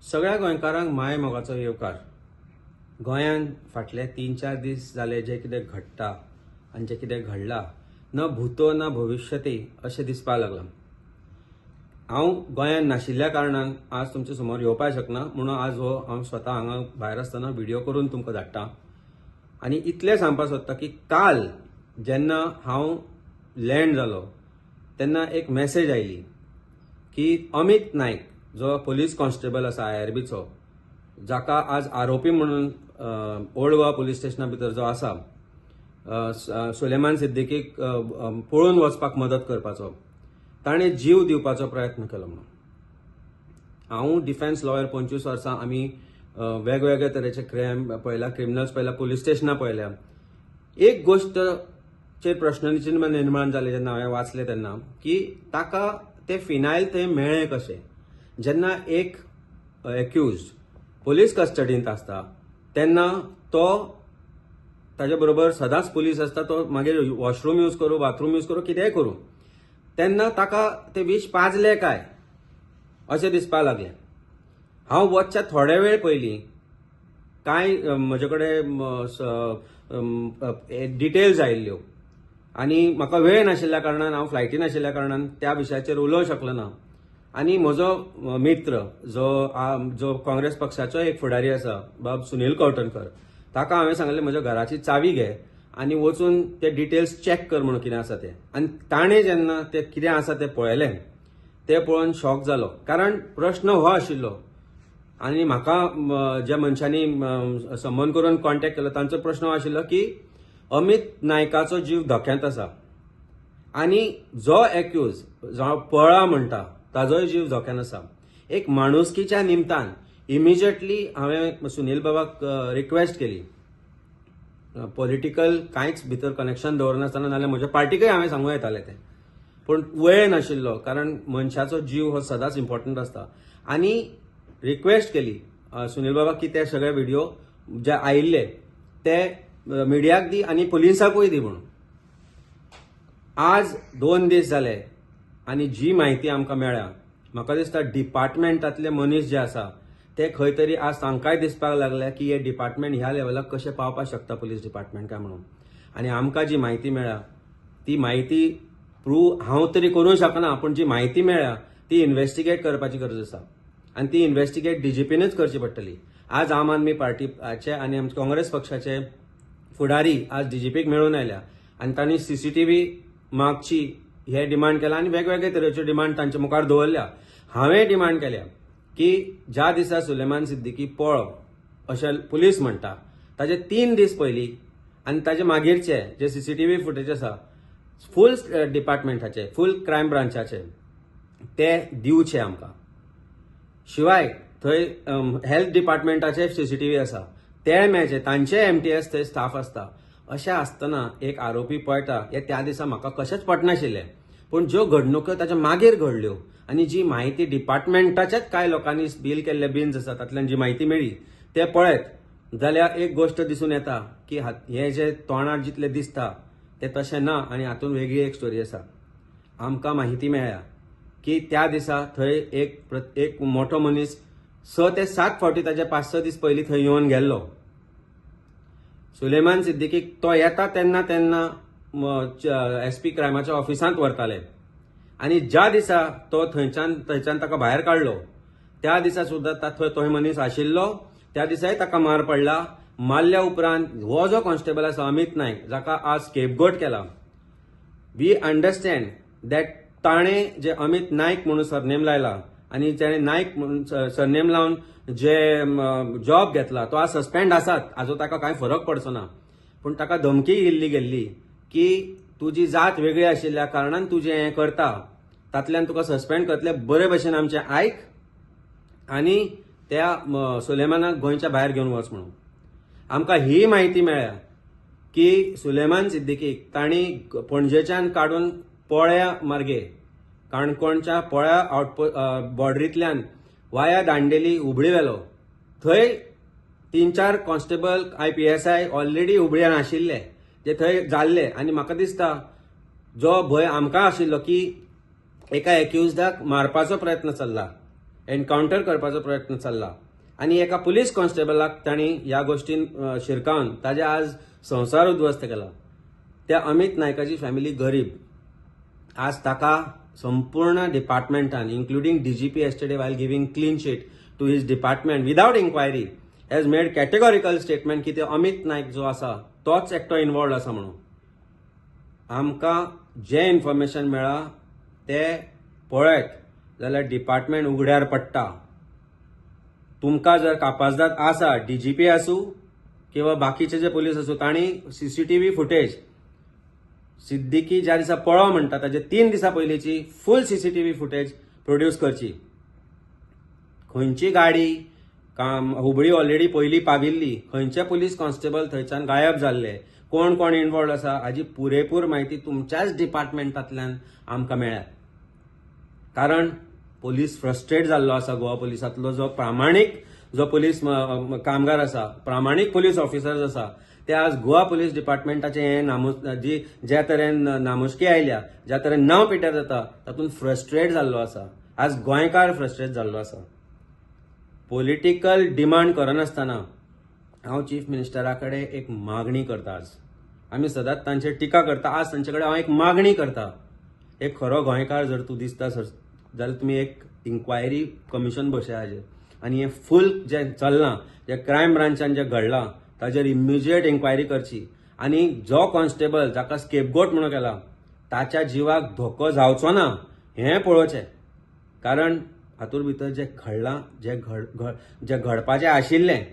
सगळ्या गोंयकारांक माय मोगाचो येवकार. गोंयांत फाटले 3-4 दीस जाले जे कितें घडटा आनी जें कितें घडलां न भूतो न भविष्यती अशें दिसपाक लागलां. हांव गोंयांत नाशिल्ल्या कारणान आज तुमचे समोर येवपाक शकना, म्हणून आज हो हांव स्वता हांगा भायर आसतना व्हिडिओ करून तुमकां धाडटा. आनी इतलें सांगपाक सोदता की काल जेन्ना हांव लँड जालो तेन्ना एक मॅसेज आयली की अमित नायक जो पोलीस कॉन्स्टेबल आसा IRBचो, जाका आज आरोपी म्हणून ओल्ड गोवा पोलीस स्टेशना भितर जो आसा, सुलेमान सिद्दीकीक पळून वचपाक मदत करपाचो, ताणें जीव दिवपाचो प्रयत्न केलो. म्हणून हांव डिफेन्स लॉयर 25 वर्सां आमी वेगवेगळे तरेचे क्रायम पळयला, क्रिमिनल्स पळयला, पोलीस स्टेशनां पळयल्या. एक गोश्टचेर प्रश्नचिन्ह निर्माण जालें जेन्ना हांवें वाचलें तेन्ना की ताका तें फिनायल थंय मेळ्ळें कशें. जेन्ना एक एक्यूज पोलीस कस्टडींत आसता तेन्ना तो ताजे बरोबर सदांच पोलीस आसता, तो मागीर वॉशरूम यूज करूं, बाथरूम यूज करूं, कितेंय करूं, तेन्ना ताका ते विश पाजले काय अशें दिसपाक लागलें. हांव वचच्या थोडे वेळ पयलीं कांय म्हजे कडेन डिटेल्स आयिल्ल्यो आनी म्हाका वेळ नाशिल्ल्या कारणान, हांव फ्लायटीन आशिल्ल्या कारणान त्या विशयाचेर उलोवंक शकलो ना. आनी म्हजो मित्र जो जो काँग्रेस पक्षाचो एक फुडारी आसा, बाब सुनील कवठणकर, ताका हांवें सांगलें म्हज्या घराची चावी घे आनी वचून ते डिटेल्स चॅक कर म्हणून कितें आसा तें. आनी ताणें जेन्ना तें कितें आसा तें पळयलें, तें पळोवन शॉक जालो. कारण प्रश्न हो आशिल्लो आनी म्हाका ज्या मनशांनी संबंद करून कॉन्टेक्ट केलो तांचो प्रश्न हो आशिल्लो की अमित नायकाचो जीव धोक्यांत आसा आनी जो एक्यूज जो पळा म्हणटा ताजोय जीव धोक्यान आसा. एक माणुसकीच्या निमतान इमिजिएटली हांवें सुनील बाबाक रिक्वेस्ट केली, पॉलिटिकल कांयच भितर कनेक्शन दवरनासतना, नाल्यार म्हज्या पार्टीकय हांवें सांगूं येतालें तें, पूण वेळ नाशिल्लो कारण मनशाचो जीव हो सदांच इम्पॉर्टंट आसता. आनी रिक्वेस्ट केली सुनील बाबा की ते सगळे व्हिडिओ जे आयिल्ले ते मिडियाक दी आनी पुलिसाकूय दी म्हणून. आज 2 दीस जाले आनी जी म्हायती आमकां मेळ्ळ्या, म्हाका दिसता डिपार्टमेंटांतले मनीस जे आसा ते खंय तरी आज तांकांय दिसपाक लागल्या की हे डिपार्टमेंट ह्या लेवलाक कशें पावपाक शकता पोलीस डिपार्टमेंट काय म्हणून. आनी आमकां जी म्हायती मेळ्ळ्या ती म्हायती प्रूव हांव तरी करूंक शकना, पूण जी म्हायती मेळ्ळ्या ती इन्वेस्टिगेट करपाची गरज आसा आनी ती इन्वेस्टिगेट DGPनूच करची पडटली. आज आम आदमी पार्टीचे आनी आमचे काँग्रेस पक्षाचे फुडारी आज DGPक मेळून आयल्या आनी तांणी CCTV मागची हे डिमांड केला आनी वेगवेगळे तरेच्यो डिमांड तांचे मुखार दवरल्या. हांवें डिमांड केल्या की ज्या दिसा सुलेमान सिद्दीकी पळो अशें पुलीस म्हणटा ताजे 3 दीस पयलीं आनी ताजे मागीरचे जे CCTV footage आसा फूल डिपार्टमेंटाचे, फूल क्रायम ब्रांचाचे ते दिवचे आमकां. शिवाय थंय हेल्थ डिपार्टमेंटाचे CCTV आसा ते मेळचे, तांचे MTS थंय स्टाफ आसता. अशें आसतना एक आरोपी पळटा हे त्या दिसा म्हाका कशेंच पटनाशिल्लें, पूण ज्यो घडणुक्यो ताच्या मागीर घडल्यो आनी जी म्हायती डिपार्टमेंटाच्याच कांय लोकांनी बील केल्ले बिन्स आसा तातल्यान जी म्हायती मेळ्ळी ते पळयत जाल्यार एक गोश्ट दिसून येता की हे जे तोंडार जितलें दिसता तें तशें ना आनी हातूंत वेगळी एक स्टोरी आसा. आमकां म्हायती मेळ्ळ्या की त्या दिसा थंय एक मोठो मनीस 6 ते 7 फावटी ताजे 5-6 दीस पयलीं थंय येवन गेल्लो. सुलेमान सिद्दीकीक तो येता तेन्ना तेन्ना SP क्रायमाच्या ऑफिसांत व्हरताले आनी ज्या दिसा तो थंयच्यान ताका भायर काडलो त्या दिसा सुद्दां थंय तो मनीस आशिल्लो, त्या दिसाय ताका मार पडला. मारल्या उपरांत हो जो कॉन्स्टेबल आसा अमित नायक, जाका आज स्केपगोट केला, we understand that ताणें जे अमित नायक म्हणून सरनेम लायला आनी ताणें नायक म्हणून सरनेम लावन जे जॉब घेतला तो आज सस्पेंड आसात, आजो ताका कांय फरक पडचो ना, पूण ताका धमकी दिल्ली गेल्ली की तुजी जात वेगळी आशिल्ल्या कारणान तुजें हें करता, तातल्यान तुका सस्पेंड करतले, बरे भशेन आमचें आयक आनी त्या सुलेमानाक गोंयच्या भायर घेवन वच म्हणून. आमकां ही म्हायती मेळ्ळ्या की सुलेमान सिद्दीकीक तांणी पणजेच्यान काडून पोळ्या मार्गे काणकोणच्या पोळ्या आउटपोस्ट बॉर्डरींतल्यान वाया दांडेली हुबळी व्हेलो. थंय 3-4 कॉन्स्टेबल IPSI already हुबळ्यान आशिल्ले जे थंय जाल्ले. आनी म्हाका दिसता जो भंय आमकां आशिल्लो की एका एक्युजडाक मारपाचो प्रयत्न चल्ला एनकावंटर करपाचो प्रयत्न चल्ला आनी एका पुलीस कॉन्स्टेबलाक तांणी ह्या गोश्टीन शिरकावन ताजे आज संवसार उद्ध्वस्त केला. त्या अमित नायकाची फॅमिली गरीब. आज ताका संपूर्ण डिपार्टमेंटान, including DGP yesterday while giving clean chit to his department without inquiry, has made categorical statement की ते अमित नायक जो आसा तोच एकटो इन्वॉल्वड आसा म्हणून. आमकां जें इन्फॉर्मेशन मेळ्ळां तें पळयत जाल्यार डिपार्टमेंट उगड्यार पडटा. तुमकां जर कापाजदाद आसा, डीजीपी आसूं किंवा बाकीचे जे पुलीस आसूं, तांणी सीसीटीव्ही फुटेज सिद्दीकी ज्या दिसा पळो म्हणटा ताजे 3 दिसां पयलींची फूल सीसीटीव्ही फुटेज प्रोड्यूस करची. खंयची गाडी काम हुबळी ऑलरेडी पयलीं पाविल्ली, खंयचे पुलीस कॉन्स्टेबल थंयच्यान गायब जाल्ले, कोण कोण इन्वॉल्ड आसा हाजी पुरेपूर म्हायती तुमच्याच डिपार्टमेंटांतल्यान आमकां मेळ्ळ्या. कारण पोलीस फ्रस्ट्रेट जाल्लो आसा. गोवा पुलिसांतलो जो प्रामाणीक जो पुलीस कामगार आसा, प्रामाणीक पुलीस ऑफिसर्स आसा, ते आज गोवा पुलीस डिपार्टमेंटाचें हें नामो जी ज्या तरेन नामुष्की आयल्या, ज्या तरेन नांव पिड्ड्यार जाता, तातूंत फ्रस्ट्रेट जाल्लो आसा. आज गोंयकार फ्रस्ट्रेट जाल्लो आसा. पॉलिटिकल डिमांड करनासतना हांव चीफ मिनिस्टरा कडेन एक मागणी करता. आज आमी सदांच तांचेर टिका करता, आज तांचे कडेन हांव एक मागणी करता. एक खरो गोंयकार जर तूं दिसता सर जाल्यार तुमी एक इन्क्वायरी कमिशन बसया हाजेर आनी हें फूल जें चल्लां, जें क्रायम ब्रांचान जें घडलां ताजेर इमिजिएट इन्क्वायरी करची आनी जो कॉन्स्टेबल जाका स्केपगोट म्हणून केला ताच्या जिवाक धोको जावचो ना हें पळोवचें. कारण हातूंत भितर जें घडलां, जें घडपाचें आशिल्लें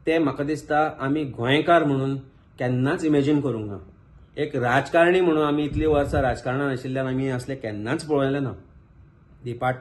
तें म्हाका दिसता आमी गोंयकार म्हणून केन्नाच इमेजीन करूंक ना. एक राजकारणी म्हणून आमी इतलीं वर्सां राजकारणान आशिल्ल्यान आमी असलें केन्नाच पळयलें ना. डिपार्ट